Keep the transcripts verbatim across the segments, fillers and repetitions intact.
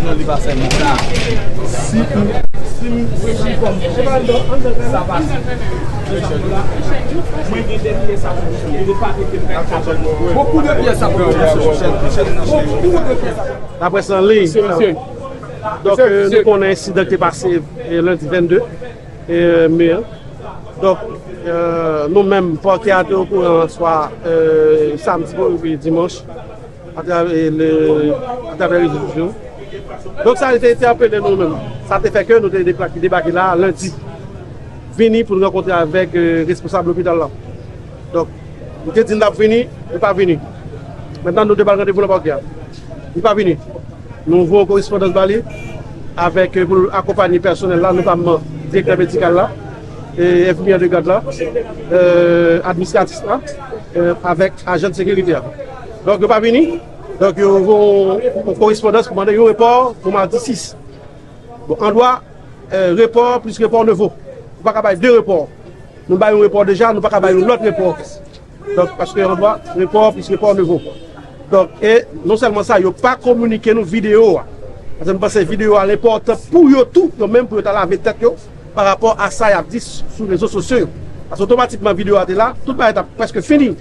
Non, li pa sèlman sa. Si, si, si, sa pase. Mwen gen de pyès ap mete, de papye ke m ka kaba. Beaucoup de pièces à proposer. Beaucoup de pièces à proposer. Laprès an liy. Mesye, mesye. Donk, euh, nou konnen ensidan ki te pase, euh, lendi vennde, euh, me an. Donk, euh, nou menm, pakè a te okouran swa, euh, samdi pou rive dimanch, atravè le, atravè rezo sosyo. Donk, sa te entèpele nou menm. Sa te fè ke nou te depla-, debake la lendi. Vini pou n rankontre avèk, euh, responsab lopital la. Donk, nou te di n ap vini, li pa vini. Mentnan, nou te ba l randevou nan pakè a. Li pa vini. Nou voye yon korespondans ba li avèk, euh, pou l akonpaye pèsonèl la, notamman direktè medikal la, e enfimyè de gad la, euh, administratif la, euh, avèk ajan de sekirite a. Donk, yo pa vini. Donk, yo voye yon korespondans pou mande yon repò pou madi sis. Bon, an dwa, euh, repò plis repò ne vo. Ou pa ka bay de repò. Nou bay yon repò deja, nou pa ka bay yon lòt repò. Donk, paske an dwa, repò plis repò ne vo. Donk, e non sèlman sa, yo pa kominike nou videyo a. Paske m panse videyo a enpòtan pou yo tou, yo menm pou yo ta lave tèt yo pa rapò a sa y ap di sou rezo sosyo yo. Paske otomatikman videyo a te la, tout bagay t ap prèske fini.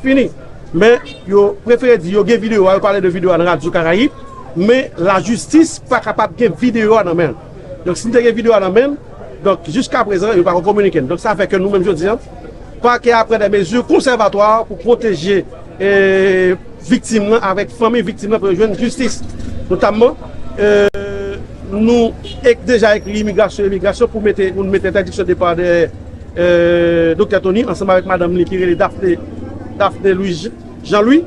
Fini. Men, yo prefere di yo gen videyo a, yo pale de videyo a nan Radyo Karayib, men lajistis pa kapab gen videyo a nan men l. Donk, si n te gen videyo a nan men n, donk, jiska prezan, yo pa ko kominike n. Donk, sa fè ke nou menm jodi a, pakè a pran de mezi konsèvatwa pou pwoteje, e, viktim nan avèk fanmi viktim nan pou yo jwenn jistis. Notamman, e, nou ek-, deja ekri imigrasyon, imigrasyon pou mete, pou n mete entèdiksyon depa de, e, Doktè Tony ansanm avèk madanm li ki rele Daphné, Daphné Louis Jean-Louis,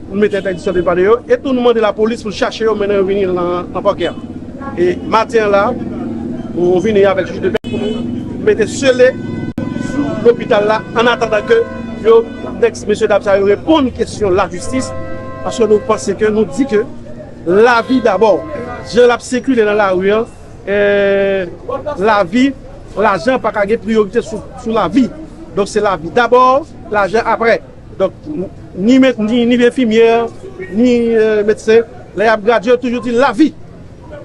nou mete entèdiksyon depa de yo, e tou nou mande lapolis pou l chache yo, mennen yo vini nan, nan pakè a. E maten an la, nou vini avèk jij de pè pou nou mete sele sou lopital la, an atandan ke yo, nèg, mesye dam sa yo reponn kesyon lajistis, paske nou panse ke, nou di ke lavi dabò, jan l ap sikile nan lari an, e, lavi, lajan pa ka gen priyorite sou, sou lavi. Donk, se lavi dabò, lajan aprè. Donk, ni, ni, ni enfimyè, ni, e, medsen, lè y ap gradye, yo toujou di lavi.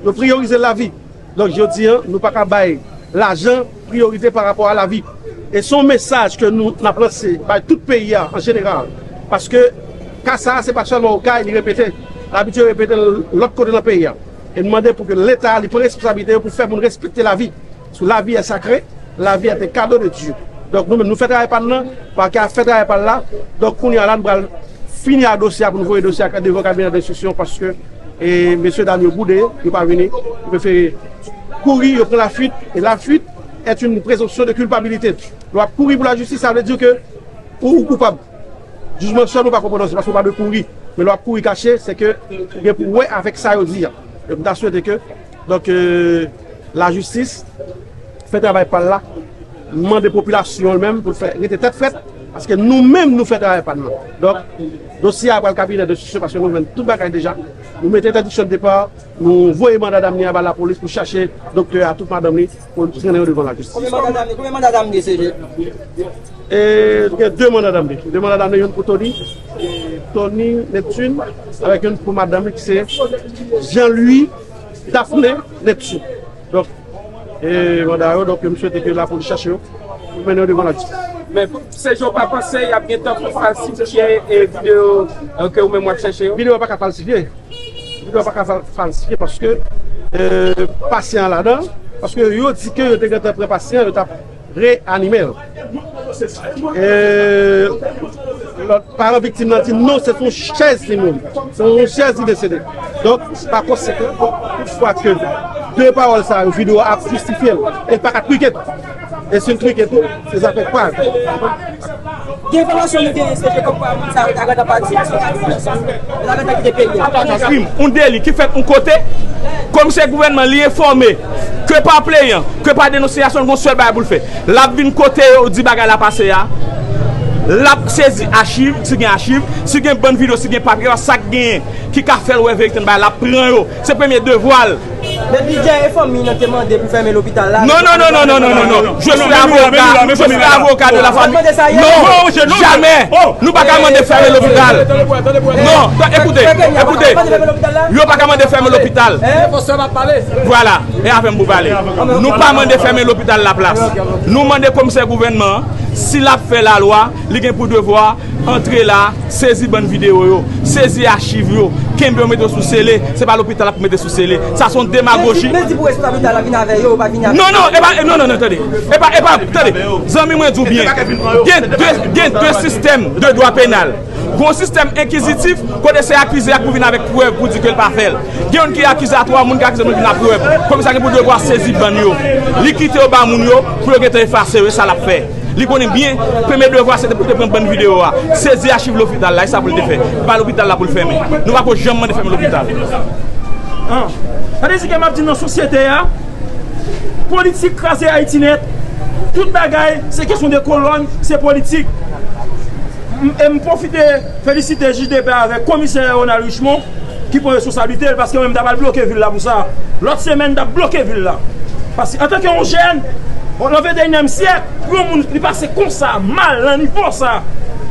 Yo priyorize lavi. Donk, jodi a, nou pa ka bay lajan priyorite pa rapò a lavi. E se yon mesaj ke nou, n ap lanse bay tout peyi a an jeneral. Paske ka sa a, se pa sèlman Okay li repete. L abitye repete l lòt kote nan peyi a. E n mande pou ke Leta, li pran responsablite yo pou fè moun respekte lavi. Sou lavi est sacrée, la vie est un cadeau de Dieu. Donk, nou menm, nou fè travay pa n nan, pakè a fè travay pa l la. Donk, kounye a la, nou pral fini ak dosye a pou nou voye dosye a devan kabinè denstriksyon paske, e, mesye dam yo boude, yo pa vini, yo prefere kouri, yo pran lafuit, e la fuite est une présomption de culpabilité. Lè w ap kouri pou lajistis, sa vle di ke ou, ou koupab. Jijman sèl ou pa ko pwononse, paske ou pa dwe kouri. Men lè w ap kouri kache, se ke ou gen pou wè avèk sa yo di a. Donk, m ta swete ke, donk, e, lajistis fè travay pa l la, mande popilasyon an li menm pou l fè rete tèt frèt, paske nou menm nou fè travay pa n nan. Donk, dosye a pral kabinè denstriksyon paske nou jwenn tout bagay deja. Nou mete entèdiksyon de depa, nou voye manda damne a ba lapolis pou chache doktè a, tout madanm li, pou l trennen yo devan lajistis. Konbyen manda damne, konbyen manda damne, C G? E, nou gen de manda damne. De manda damne, youn pou Tony, Tony Neptune, avèk youn pou madanm li ki se Jean-Louis Daphné Neptune. Donk, e, manda yo, donk, m swete ke lapolis chache yo, pou mennen yo devan lajistis. Men, C G, w pa panse y ap gentan falsifye, e, videyo, e, ke ou menm w ap chèche yo? Videyo a pa ka falsifye. Videyo a pa ka fal-, falsifye paske, e, pasyan an ladan, paske yo di ke yo te gentan pran pasyan, yo t ap reanime l. E, lòt paran viktim nan di non, se sou chèz li mouri. Se sou chèz li desede. Donk, pa konsekan, tout fwa ke de pawòl sa yo, videyo a ap jistifye l, e l pa ka trike tou. E si l trike tou, se zafè grav. Gen enfòmasyon nou genyen, se ke kòmkwa moun sa yo ta gentan pati, yo ta gentan kite peyi a. Yon krim, yon deli ki fèt yon kote, komisè gouvènman li enfòme ke pa pleyan, ke pa denonsiyasyon, l gon sèl bagay pou l fè. L ap vin kote yo di bagay la pase a, l ap sezi achiv, si gen achiv, si gen bann videyo, si gen papye, sa k genyen ki ka fè l wè verite nan bagay la, l ap pran yo. Se premye devwa l. Men Bidjè e fanmi nan te mande pou fèmen lopital la. Non, non, non, non, non, non, non, non. Je suis avocat, je suis avocat de la famille. Non, jamais. Nou pa ka mande fèmen lopital. Non, ekoute, ekoute. Yo pa ka mande fèmen lopital. Vwala, e avè m pou pale. Nou pa mande fèmen lopital Laplas. Nou mande komisè gouvènman an, si l ap fè lalwa, li gen pou devwa antre la, sezi bann videyo yo, sezi achiv yo, kenbe yo mete yo sou sele, se pa lopital la pou mete sou sele. Sa se yon demagoji. Men di pou responsab lopital la vin avè yo, yo pa vini avè yo. Non, non, e pa, non, non, non, tande. E pa, e pa, tande. Zanmi mwen di w byen. Gen de, gen de sistèm de dwa penal. Gon sistèm enkizitif, kote se akize a k pou vin avèk prèv pou di ke l pa fè l. Gen youn ki akizatwa, moun ki akize moun vin ak prèv. Komisè gen pou devwa sezi bann yo. Li kite yo ba moun yo, pou yo gentan efase yo, e sa l ap fè. Li konnen byen, premye devwa se te pou te pran bann videyo a, sezi achiv lopital la, e sa pou l te fè. Pa lopital la pou l fèmen. Nou pa ko janm mande fèmen lopital. An, sa vle di ke m ap di nan sosyete a, politik kraze Ayiti nèt. Tout bagay, se kesyon de kolòn, se politik. M, e m pwofite felisite jij de pè avèk komisè Ronald Richemond ki pran responsablite l, paske mwen m ta pral bloke vil la pou sa. Lòt semèn, m t ap bloke vil la. Paske antanke yon jèn, nan venteyinyèm syèk, pou yon moun li pase konsa mal nan nivo sa,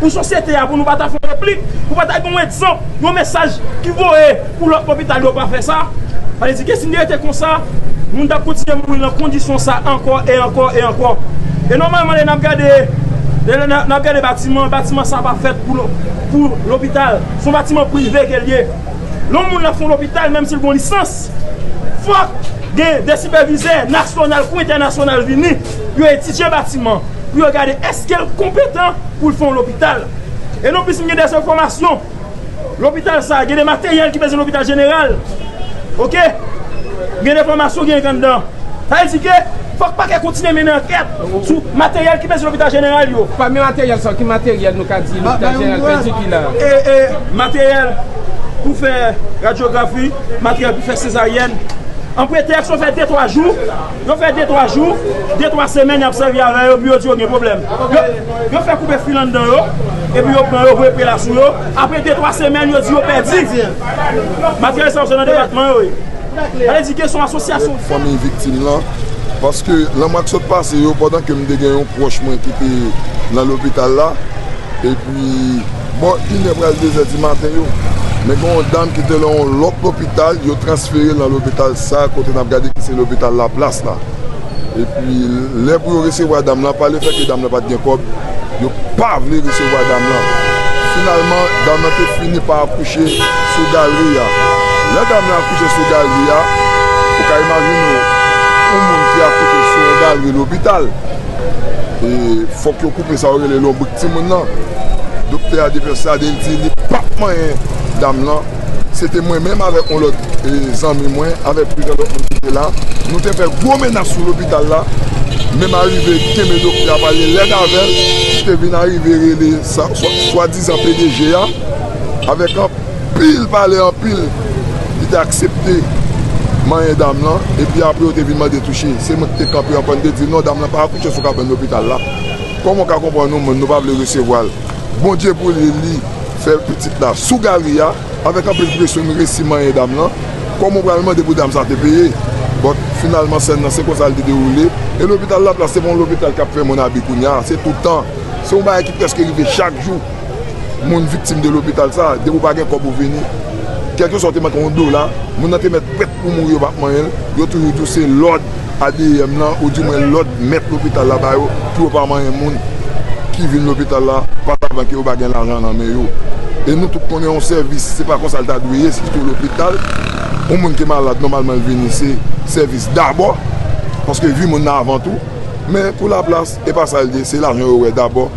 pou sosyete a, pou nou pa ta fè yon replik, pou pa ta gen yon egzanp, yon mesaj ki voye pou lòt lopital yo pa fè sa, sa vle di ke si n te rete konsa, moun t ap kontinye mouri nan kondisyon sa ankò e ankò e ankò. E nòmalman, lè n ap gade, lè n ap, n ap gade batiman, batiman sa pa fèt pou, pou lopital. Se yon batiman prive ke l ye. Lè yon moun ap fè yon lopital, menm si l gen yon lisans, fòk gen de sipèvizè nasyonal kou entènasyonal vini pou yo etidye batiman, pou yo gade èske l konpetan pou l fè yon lopital. E nonplis, m gen de enfòmasyon. Lopital sa a, gen de materyèl ki bezwen lopital jeneral. Oke? Gen de enfòmasyon ki gen anndan. Sa vle di ke fòk pakè kontinye mennen ankèt sou materyèl ki bezwen lopital jeneral yo. Pami materyèl sa yo, ki materyèl nou ka di lopital jeneral pèdi ki la? E, e, materyèl pou fè radyografi, materyèl pou fè sezaryèn. An pretèks yo fè de twa jou, yo fè de twa jou, de twa semèn y ap sèvi avè yo, epi yo di yo gen pwoblèm. Yo, yo fè koupe fil anndan yo, epi yo pran yo voye prela sou yo. Apre de twa semèn, yo di yo pèdi. Materyèl sa yo se nan depatman yo ye. Sa vle di ke se yon asosyasyon. Fanmi viktim lan, paske lanmò k sot pase yo, pandan ke m te gen yon pwòch mwen ki te nan lopital la, epi bò inè pral dezè di maten yo, men gen yon dam ki te nan yon lòt lopital, yo transfere l nan lopital sa a, kote n ap gade ki se lopital Laplas la. Epi, lè pou yo resevwa dam lan, pa lefètke dam lan pa t gen kòb, yo pa vle resevwa dam lan. Finalman, dam lan te fini pa akouche sou galri a. Lè dam lan akouche sou galri a, ou ka imajine w, yon moun ki akouche sou yon galri lopital, e fòk yo koupe sa yo rele lonbrik timoun nan. Doktè a te fè sa, de l di li p ap manyen dam lan. Se te mwen menm avèk yon lòt, e, zanmi mwen, avèk plizyè lòt moun ki te la. Nou te fè gwo menas sou lopital la. Menm arive kenbe doktè a, pale lèd avè l, li te vin arive rele sa, swa, swadizan P D G a, avèk anpil pale, anpil, li te aksepte manyen dam lan, epi apre yo te vin mande touche. Se mwen ki te kanpe an kò, m te di, "Non, dam lan pa akouche sou kabann lopital la." Kòman w ka konprann yon moun, nou pa vle resevwa l? Bondye pou li, li fè pitit la sou galri a, avèk anpil presyon, li resi manyen dam lan. Kòman w pral mande pou dam sa te peye? Bon, finalman, sèn nan, se konsa l te dewoule. E lopital Laplas, se pa yon lopital k ap fè moun abi kounye a. Se tout tan. Se yon bagay ki prèske rive chak jou. Moun viktim de lopital sa, depi w pa gen kòb ou vini. Kèlkeswa w te manke yon dola, moun nan te mèt prèt pou mouri, yo p ap manyen l. Yo toujou di w se lòd A D M lan, oudimwen lòd mèt lopital la ba yo, pou yo pa manyen moun ki vin lopital la, paske yo pa gen lajan nan men yo. E nou tout konnen yon sèvis, se pa konsa l ta dwe ye, sitou lopital. Yon moun ki malad, nòmalman l vini, se sèvis dabò, paske vi moun nan avan tou. Men pou Laplas, e pa sa l ye, se lajan yo wè dabò.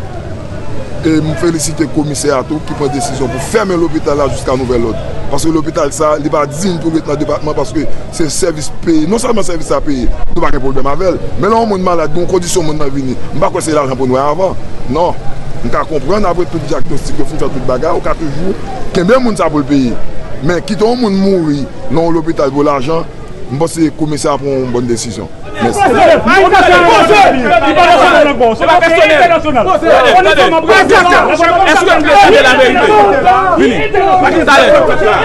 E m felisite komisè a tou ki pran desizyon pou fèmen lopital la jiska nouvèl òd. Paske lopital sa, li pa diy pou ret nan depatman, paske se sèvis peye. Non sèlman sèvis sa peye, nou pa gen pwoblèm avè l. Men lè yon moun malad, gen yon kondisyon moun nan vini, m pa kwè se lajan pou n wè avan. Non. M ka konprann, apre tout dyagnostik, yo fin fè tout bagay, ou ka toujou kenbe moun sa pou l peye. Men kite yon moun mouri nan yon lopital pou lajan, m panse komisè a pran yon bòn desizyon. Mèsi. Èske w vle tande laverite? Vini. Talè.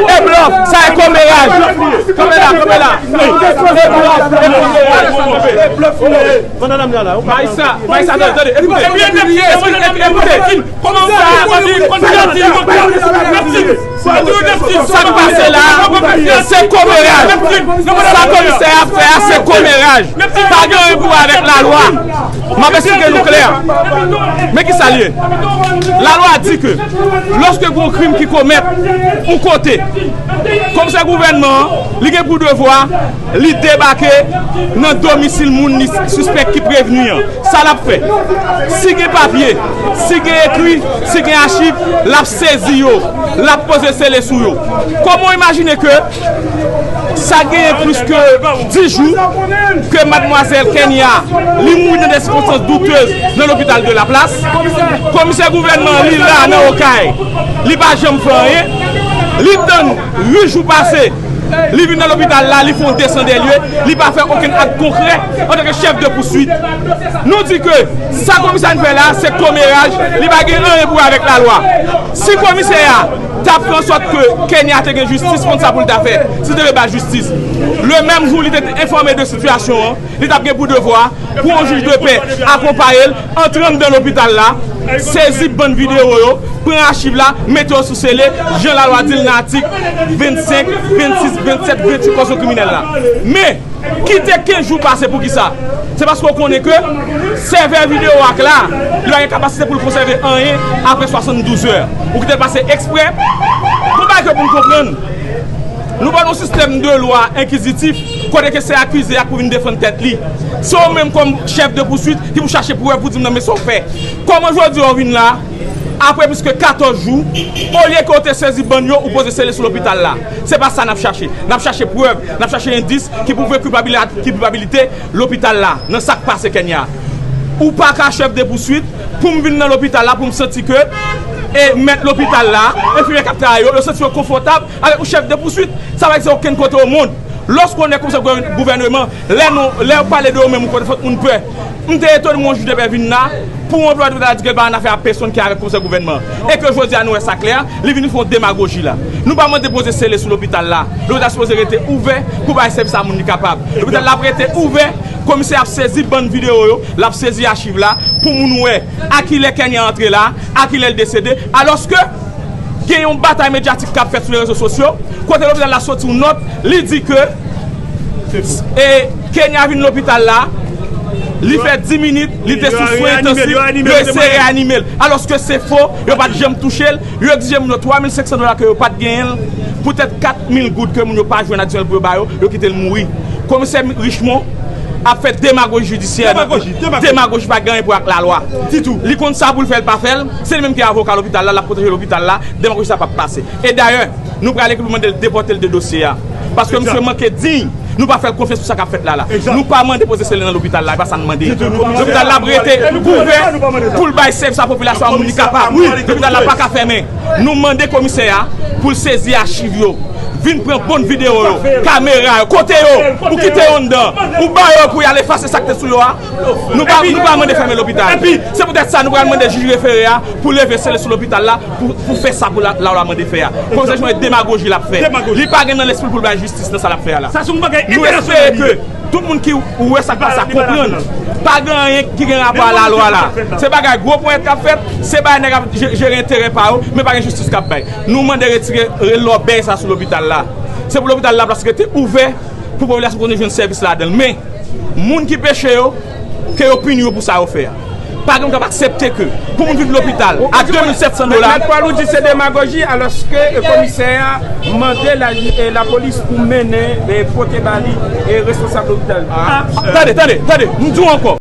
E blòf, sa e komeraj. Kanpe la, kanpe la. E blòf, e blòf. Bay sa, bay sa, tande, tande. Ekoute, ekoute. Kòman sa, sa k pase la, se komeraj. Sa komisè a fè a, se komeraj. Pa gen anyen pou wè avèk lalwa. M ap esplike nou klè. Men ki sa l ye? Lalwa di ke lòske gon krim ki komèt yon kote, komisè gouvènman an, li gen pou devwa li debake nan domisil moun li sispèk ki prevni an. Sa l ap fè? Si gen papye, si gen ekri, si gen achiv, l ap sezi yo, l ap poze sele sou yo. Kòman w imajine ke sa genyen plis ke dis jou ke madmwazèl Kenya, li mouri nan de sikonstans doutez nan lopital de Laplace? Komisè gouvènman an, li la nan Okay, li pa janm fè anyen. Li tann uit jou pase, li vin nan lopital la, li fè yon desann de lye, li pa fè okenn ak konkrè antanke chèf de pouswit. Nou di ke sa komisè a fè la, se komeraj, li pa gen anyen pou wè avèk lalwa. Si komisè a t ap fè an sòt ke Kenya te gen jistis, konn sa pou l ta fè, si l te vle bay jistis. Le menm jou, li te enfòme de sitiyasyon an, li t ap gen pou devwa pou yon jij de pè akonpaye l, antre anndan lopital la, sezi bann videyo yo, pran achiv la, mete yo sou sele, jan lalwa di l nan atik vennsenk, vennsis, vennsèt, vennwit kòd kriminèl la. Men, kite kenz jou pase pou kisa? Se paske w konnen ke sèvè videyo a k la, li pa gen kapasite pou l konsève anyen apre swasanndouz è. Ou kite l pase eksprè? Gon bagay ke pou n konprann. Nou pa nan yon sistèm de lwa enkizitif, kote ke se akize a k pou vin defann tèt li. Se ou menm kòm chèf de pouswit ki pou chache prèv pou di m nan men sa w fè. Kòman jodi a w vin la, apre plis ke katòz jou, olye ke w te sezi bann yo, ou poze sele sou lopital la? Se pa sa n ap chache. N ap chache prèv, n ap chache endis ki pwouve kilpabili-, kilpabilite lopital la nan sa k pase Kenya. Ou pa ka chèf de pouswit pou m vin nan lopital la pou m santi ke e mèt lopital la, enfimyè k ap travay yo, yo santi yo konfòtab avèk yon chèf de pouswit. Sa pa egziste okenn kote o mond. Lòske w nèk komisè gouvèneman, lè nou, lè yo pale de yo menm, ou konn fòk moun pè. M te etone m wè yon jij de pè vin la, pou yon anplwaye lopital la di ke l pa nan afè a pèsonn ki avèk komisè gouvènman. E ke jodi a nou wè sa klè, li vin fè yon demagoji la. Nou pa mande poze sele sou lopital la. Lopital sipoze rete ouvè pou bay sèvis a moun li kapab. Lopital la ap rete ouvè, komisè ap sezi bann videyo yo, l ap sezi achiv la, pou moun wè a kilè Kenya antre la, a kilè l desede, alòske gen yon batay medyatik k ap fèt sou rezo sosyo, kote lopital la soti yon nòt, li di ke e Kenya vin lopital la, li fè dis minit, li te sou swen entansif, yo eseye reyanime l. Alòske se fo, yo pa t janm touche l, yo egzije moun yo twa mil senk san dola ke yo pa t genyen l, poutèt kat mil goud ke moun yo pa jwenn adisyonèl pou yo ba yo, yo kite l mouri. Komisè Richemond ap fè demagoji jidisyè. Demagoji, demagoji. Demagoji pa gen anyen pou wè ak lalwa. Ditou. Li konn sa pou l fè, l pa fè l. Se li menm ki avoka lopital la, l ap pwoteje lopital la. Demagoji sa p ap pase. E dayè, nou prale pou mande l depòte l de dosye a. Paske misye manke diy. Nou pa fè l konfyans pou sa k ap fèt la la. Nou pa mande poze sele nan lopital la, e pa sa n mande. Lopital la ap rete ouvè pou l bay sèvis a popilasyon an, moun li kapab. Lopital la pa ka fèmen. Nou mande komisè a pou l sezi achiv yo. Vin pran bann videyo yo, kamera yo, kote yo, ou kite yo anndan, ou ba yo pou y al efase sa k te sou yo a. Nou pa, nou pa mande fèmen lopital. Se poutèt sa nou pral mande jij refere a pou leve sele sou lopital la, pou, pou fè sa pou la, lalwa mande fè a. Komisè Richemond e demagoji l ap fè. Li pa gen nan lespri l pou l bay jistis nan sa l ap fè a la. Nou espere ke tout moun ki wè sa k pase a konprann, pa gen anyen ki gen rapò a lalwa la. Se bagay gwo ponyèt k ap fèt, se bagay nèg ap je-, jere enterè pa yo, men pa gen jistis k ap bay. Nou mande retire lòbèy sa sou lopital la. Se pou lopital la plas rete ouvè pou popilasyon kontinye jwenn sèvis ladan l. Men, moun ki peche yo, ke yo pini yo pou sa yo fè a. Pa gen moun k ap aksepte ke pou moun vin lopital a de mil sèt san dola. Mèt Paul, ou di se demagoji, alòske komisè a mande la, e, lapolis pou mennen, e, pote ba li, e, responsab lopital. Tande, tande, tande, m di w ankò.